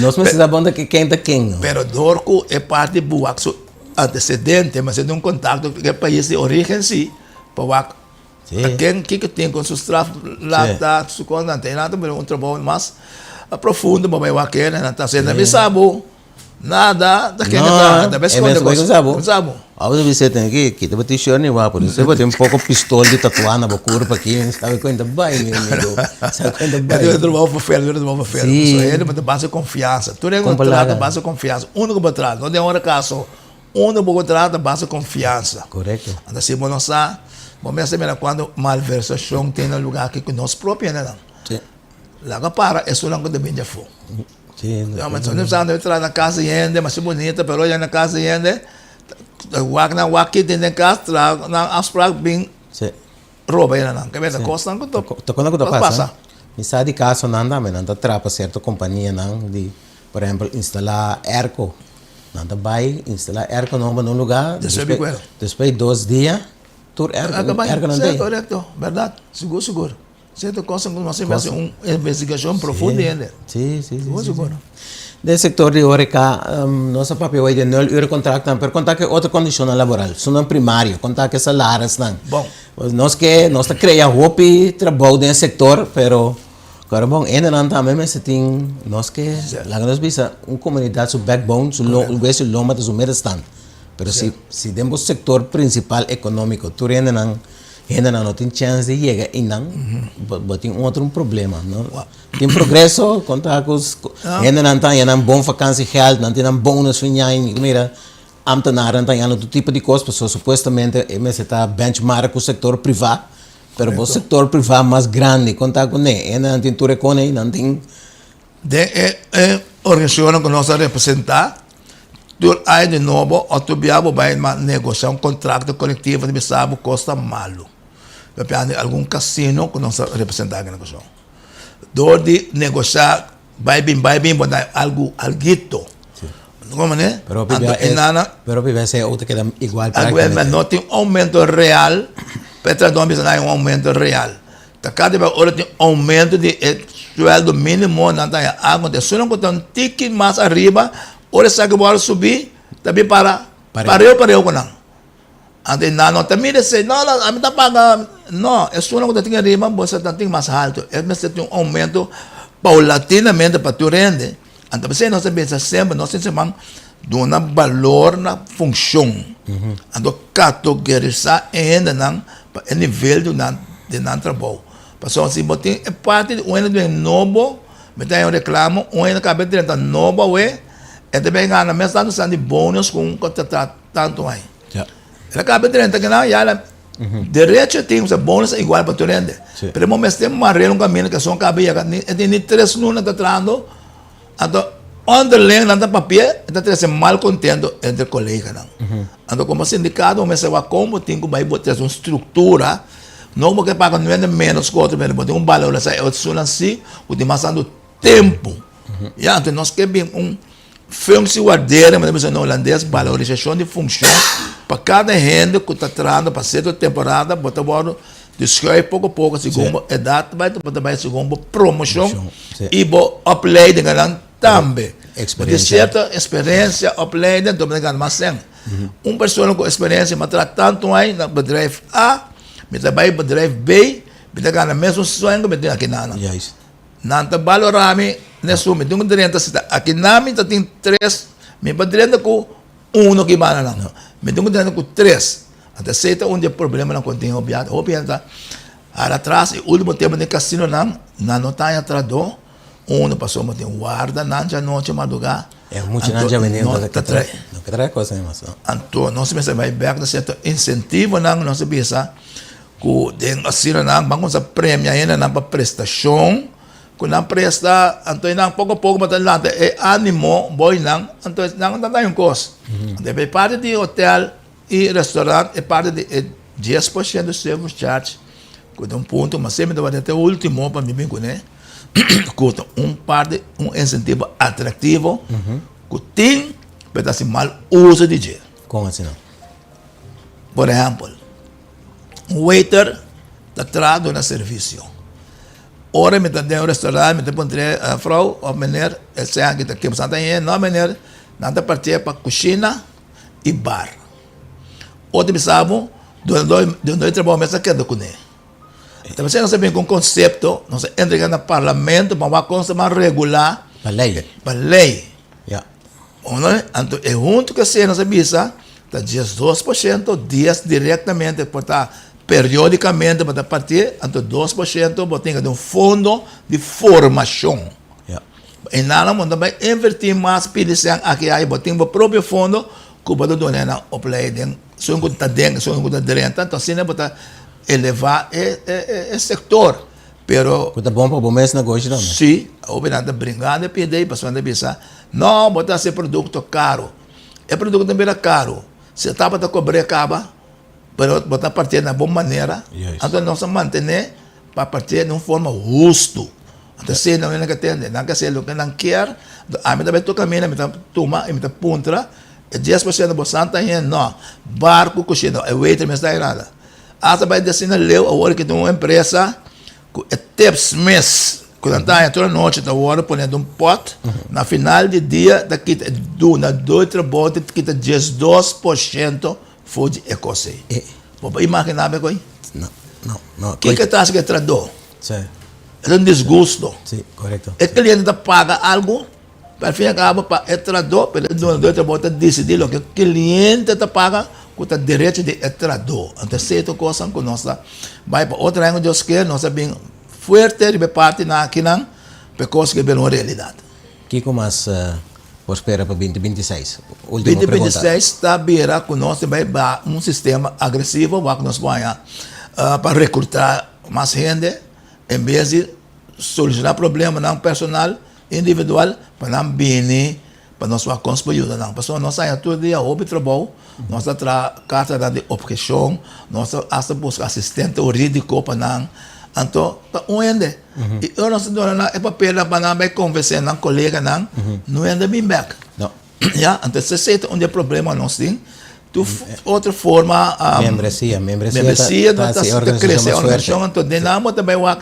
Speaker 1: Nos mester sa bon ta ken ta ken no.
Speaker 2: Pero dor ku e parti buwak su antecedente mester tin un kontakto ku e pais di origen si pa wak ta ken kiko tin kon su straf lata su kosnan te nan ta bira un trabou mas profundo pa bai wak kende nan ta haciendo. Mi sa bo. Nada, ta ken ta, ta bes konde
Speaker 1: kos. No, e sabo. Abo ta bisa ten aki, kita bo t-shirt ni wapo, no bo tin poko pistol di tatuá na bo kurpa aki, sabe kuenta bai mi amigo, sabe kuenta bai.
Speaker 2: E trabou pa fer, e trabou pa fer.
Speaker 1: Sí.
Speaker 2: So hende ta base konfiansa. Tur hende ku traha ta base konfiansa. Unda ku bo traha, no den ora kaso, unda bo traha ta base konfiansa.
Speaker 1: Korekto.
Speaker 2: Anto si bo no sa, bo mester mira kuantu malversashon tin na lugá aki ku nos propio hendenan.
Speaker 1: Sí.
Speaker 2: Laga para esunnan ku ta bini afó.
Speaker 1: Sí,
Speaker 2: no, ma son sa no tra na casa di hende, masha bonita, pero ya na casa di hende, wak nan wak kit den cas, tra nan afspraak bin
Speaker 1: Sí.
Speaker 2: roba yena nan. Ke mester kosnan ku
Speaker 1: ta Ta kosnan ku ta pasa. Mi sa di kasonan tambe, nan ta tra pa sierto kompanianan di, por ehempel, instalá airco. Nan ta bai instalá airco nobo na un lugá,
Speaker 2: Despues
Speaker 1: despues di dos dia, tur airco, airco nan
Speaker 2: ta ei. Korekto, bèrdat, sigur sigur. Cierto cosa cu nos a haci un investigacion profundo hende.
Speaker 1: Sí, sí, sí. sí, sí. Den sector di horeca, nos a papia hoy de nul uur contractnan, pero conta ke otro condicionnan laboral, sunan primario, conta ke salarisnan.
Speaker 2: Bon.
Speaker 1: Nos ke, nos ta crea hopi trabou den e sector, pero kore bon, hendenan tambe mester tin, nos ke, laga nos bisa, un comunidad su backbone, su lo, su lomba ta su middenstand. Pero si, si den bo sector principal economico tur hendenan Hendenan no tin chèns di yega einan, bo tin un otro un problema, no? Tin progreso, konta ku hendenan ta haña nan bon vakansiegeld, nan tin nan bonus fin aña, mira, ambtenaren ta hañando tur tipo di kos, pasobra supuestamente e mester ta benchmark ku sektor privá. Pero bo sektor privá mas grandi kon ta kuné? E nan tin tur e kone ei, nan tin.
Speaker 2: Den e e organisashonnan ku nos a representá, tur aña di nobo òf tur bia bo bai negoshá un kontrakto kolektivo ta bisa bo kos ta malu. Papia di algun kasino ku nos a representá aki na Kòrsou. Dor di negoshá bai bin bai bin bo ta algu alguito. Como ne?
Speaker 1: Pero
Speaker 2: Anto e nana
Speaker 1: Pero hopi bes e auto keda igual
Speaker 2: Aguel men no tin aumento real, Petra don bisa nan un aumento real. Ta kada bes ora tin aumento di e sueldo minimo nan ta haña algo, anto esunnan ku ta un tiki mas ariba ora esaki wòrdu subi ta bin para pareu pareu ku nan. Anto e nan no ta mira esei, no no ami ta paga, no, esunnan ku ta tin ariba bo sa ta tin mas haltu, e mester tin un oumento paulatinamente pa tur hende, anto p'esei nos ta bisa semper nos tin siman duna balor na funshon, anto kategorisá e hendenan pa e nivel di nan di nan trabou, pasobra si bo tin e parti di un hende den nobo, mi ta haña un reklamo, un hende kaba drenta nobo awe, e ta bin gana mes tantu san di bonus ku un ku ta traha. Tantu ai.
Speaker 1: Ja.
Speaker 2: El a caba drenta kinan ya la derecho tin, o sea, bonus ta igual pa tur hende.
Speaker 1: Sí.
Speaker 2: Pero e momento mester marr'el un camino que son caba yega, ni, e tin ni tres luna ta trahando, anto onderling nan ta papia, e ta trece malcontento entre coleganan. Anto como sindicato bo mester wak con bo tin cu bay bo trece un structura, no cu bo ke paga un hende menos cu otro, pero bo tin un balorisa e otro si cu tin mas tanto tempo. Ya, anto nos ke bin un Functiewaardering, mi ta bisa na holandes, balorisashon di funshon pa kada hende ku ta trahando pa sierto temporada bo ta wòrdu di schuif poko poko segun bo edat ta bai, bo ta bai segun bo promoshon i bo opleidingennan tambe. Bo tin sierto eksperensia, opleiding, anto bo ta gana mas sèn. Un persona ku eksperensia, mi a traha tantu aña na bedrijf A, mi ta bai bedrijf B, mi ta gana mesun sèn ku mi tin akinan. Nan ta balorá mi nesun. Mi tin ku drenta si ta aki nan mi ta tin tres, mi pa drenta ku uno ki banda nan. Mi tin ku drenta ku tres. Anto esei ta un di e problemanan ku tin hopi hende. Hopi hende ta hala atras i ultimo tempo den kasinonan nan no ta haña trahadó. Uno pasobra tin warda nan djanochi madrugá.
Speaker 1: E muchanan dja bini no ta trae no ke trae kos mas.
Speaker 2: Anto nos mester bai bèk na sierto insentivonan nos a bisa. Ku den asina nan ban kuminsá premia hendenan pa prestashon ku nan presta, anto nan poko poko bo ta lanta e animo boinan, anto nan ta daña un kos. Anto e parti di hotel i restaurant e parti di e 10% service charge ku ta un punto, ma semper ta wak te ultimo pa mi bin kuné ku ta un parti un insentivo atraktivo ku tin pero ta hasi mal uso di dje.
Speaker 1: Kon asina?
Speaker 2: Por ehèmpel. Un waiter ta traha duna servisio. Ora mi ta den un restaurant mi ta puntra e mevrouw of meneer e seña aki ta kibsa ta hende? No meneer, nan ta partié pa kushina i bar. Otro bisa bo dunador di trabou mes ta keda kuné. Ta p'esei nos a bin ku un konsepto, nos a entrega na parlamento pa wak kon ta regulá
Speaker 1: Pa lei.
Speaker 2: Pa lei.
Speaker 1: Ya.
Speaker 2: Anto e huntu ku esei nos a bisa ta 12% dies direktamente por ta periodikamente bo ta partí, anto 2% bo tin ku un fondo di formashon.
Speaker 1: Ya.
Speaker 2: E nan bo ta bai invertí mas pidi sèn aki ai, bo tin bo propio fondo ku bo ta duna nan opleiding, esun ku ta den, esun ku ta drenta, anto asina bo ta elevá e sektor. Pero.
Speaker 1: Ku ta bon pa bo mes negoshi tambe.
Speaker 2: Sí, hopi nan ta bringando e pidi ei pasobra nan ta bisa, no, bo ta hasi e produkto karu. E produkto ta bira karu. Si e tabata kobr'é kaba, pero bo ta partié na bon manera, anto nos a mantené pa partié den un forma hustu. Anto esei nan ke tende, nan ke hasi loke nan kier. Anto ami ta bai tur kaminda, mi ta tuma i mi ta puntra, e 10% bo santa hende? No. Bar ku kushina, e waiter mes ta haña nada. Asta bai di asina leu awor ki tin un empresa ku e tips mes ku nan ta haña tur anochi ta wòrdu pone den un pòt na final di dia ta kita e dunadó di trabou ta kita 12% for di e kos ei. Bo por imaginá bo ei?
Speaker 1: No, no, no.
Speaker 2: Kiko ta hasi ku e trahadó? E ta un disgusto. E kliente ta paga algu. Al fin y al cabo pa e trahadó, pero e dunadó di trabou ta disidí loke e cliente ta paga ku ta derecho di e trahadó. Anto esei ta kosnan ku nos ta bai pa otro aña ku Dios kier nos ta bin fuerte riba e partinan akinan pa e kos ke bira un realidat.
Speaker 1: Kiko mas por spera pa binti binti seis? Ultimo
Speaker 2: Binti binti
Speaker 1: pregunta.
Speaker 2: seis ta bira ku nos ta bai baha un sistema agresivo wak nos por haña. pa rekrutá mas hende en bes di solushoná problemanan personal, individual, pa nan bini pa nos wak kon nos por yuda nan. Pasobra nos haña tur dia hopi trabou, nos ta traha kartanan di opheshon, nos ta asta buska asistente hurídiko pa nan, anto ta un hende. I ora nos ta duna nan e papelnan pa nan bai konvensé nan koleganan, no hende a bin bèk. Ya, anto esei ta un di e problema nos tin. Tur otro forma.
Speaker 1: Membresia, membresia
Speaker 2: membresia ta ta ta krese organisashon, anto den nan bo ta bai wak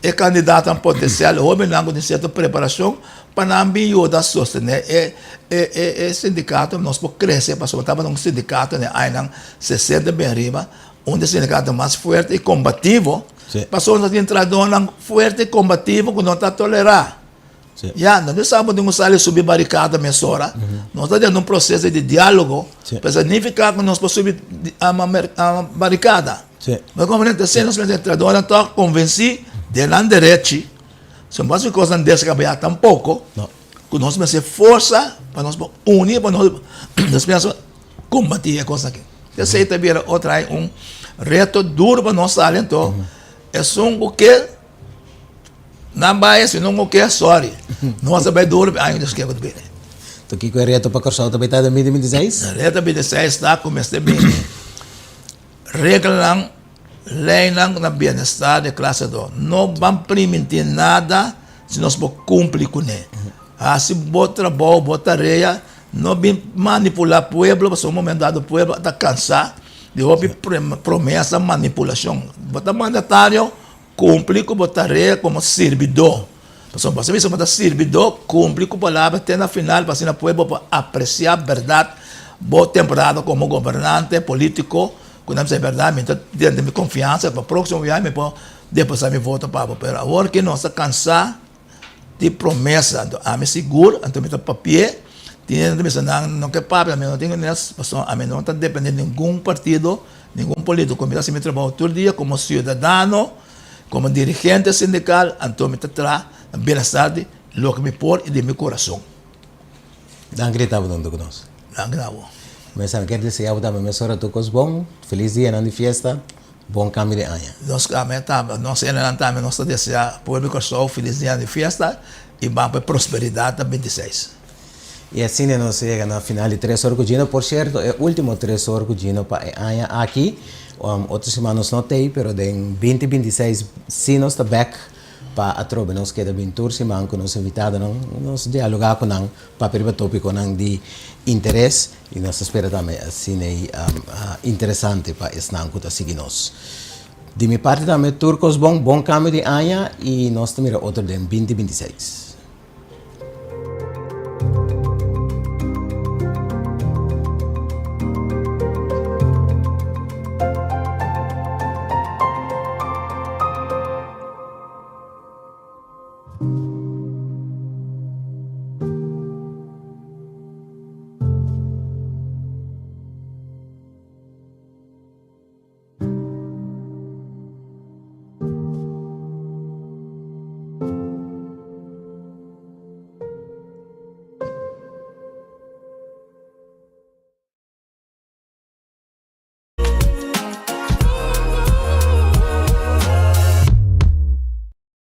Speaker 2: e kandidatonan potensial, hobennan ku tin sierto preparashon pa nan bin yuda sostené e e e e sindikato, nos por krese pasobra tabata un sindikato den añanan sesenta bin ariba, un di e sindikato mas fuerte i kombativo, pasobra nos tin trahadónan fuerte i kombativo ku no ta tolerá. Ya, no sa bo tin ku sali subi barikada mesora. Nos ta den un proseso di diálogo, pero sa nifiká ku nos por subi barikada. Bo komprende? Entonces nos mester trahadónan ta konvensí den nan derechi, si no por hasi kosnan deskabeyá tampoko, ku nos mester forsa pa nos por uni pa nos despues kombatí e kos aki. Esei ta bira otra un reto duro pa nos sali anto esun ku ke. Nan bai si no ke sorry. Nos a bai duro aña Dios ke ku ta bini.
Speaker 1: To kiko e reto pa Kòrsou ta bai ta den 2026?
Speaker 2: E reto 2026 ta ku mester bini reglanan, leinan na bienestar di klase trabahador. No ban primintí nada si nos por kumpli kuné. Hasi bo trabou, bo tarea, no bin manipulá pueblo pasobra un momento dado pueblo a ta kansá di hopi promesa, manipulashon. Bo ta mandatario. Kumpli ku bo tarea komo sirbidó. Pasobra bo sa bisa bo ta sirbidó, kumpli ku palabra te na final pa asina pueblo por apresiá bèrdat bo temporada komo gobernante, polítiko, ku nan bisa e bèrdat mi ta tene mi konfiansa pa próksimo biaha mi por depositá mi voto pa bo. Pero awor ke nos ta kansá di promesa, anto ami sigur, anto mi ta papi'é, tin hende ta bisa nan no ke papia, mi no tin nes, pasobra ami no ta dependé di ningun partido, Ningun politico, mi ta haci mi trabao tur dia como ciudadano, como dirigente sindical, anto mi ta traha na bienestar di loke mi por y di mi corazon.
Speaker 1: Danki di tabata hunto cu nos.
Speaker 2: Danki na bo.
Speaker 1: Mester mi kier desea bo tambe mesora tur cos bon, feliz dianan di fiesta, bon cambio di aña.
Speaker 2: Nos tambe, nos hendenan tambe nos ta desea pueblo di Corsou feliz dianan di fiesta y ban pa e prosperidad na 26.
Speaker 1: I asina nos a yega na final di Tres Or ku Gino. Por sierto, e último Tres Or ku Gino pa e aña aki. Otro siman nos no t'ei, pero den binti 26 sí nos ta bèk pa atrobe nos keda bin tur siman ku nos invitadonan, nos dialogá ku nan, papia riba tópikonan di interes i nos ta spera tambe asina ei interesante pa esnan ku ta sigui nos. Di mi parti tambe tur kos bon, bon kambio di aña i nos ta mira otro den binti 26.